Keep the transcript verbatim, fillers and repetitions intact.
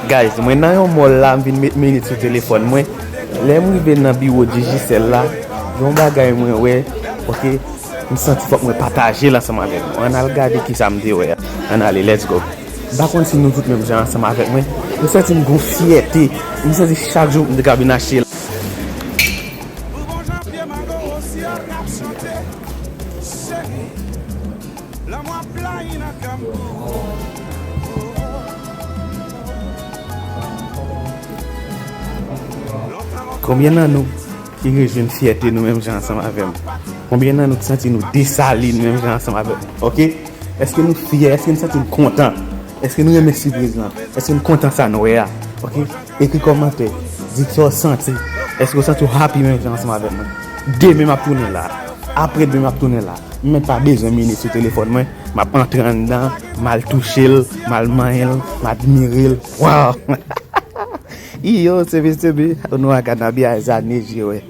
Guys, mwen nan yon mall la, m vin met minit sou telefòn mwen. Lè m rive nan biwo Digicel la, gen yon bagay mwen wè, ok, m santi fòk mwen pataje l ansanm avèk nou. Ann al gade kisa m te wè a. Ann ale, let's go. M pa konn si nou tout menm jan ansanm avèk mwen. M santi m gon fyète. M santi chak jou m te ka vin achte l. Pou bon jan pye mago osya k ap chante. Cheri, lanmou ap blayi nan kè m pou ou. Konbyen nan nou ki rejwenn fyète nou menm jan ansanm avè m? Konbyen nan nou ki santi nou Desalin menm jan ansanm avè m? Ok? Èske nou fyè? Èske nou santi nou kontan? Èske nou renmen sipriz lan? Èske nou kontan sa n wè a? Ok? Ekri kòmantè. Di sa w santi. Èske w santi w happy menm jan ansanm avè mwen? Demen m ap tounen la. Apre demen m ap tounen la. M menm pa bezwen minit sou telefòn mwen. M ap antre anndan, m al touche l, m al manyen l, m admire l. Waw! Iyo, sebe, sebe. Ounwa gad nan biyay sa, neje, wè.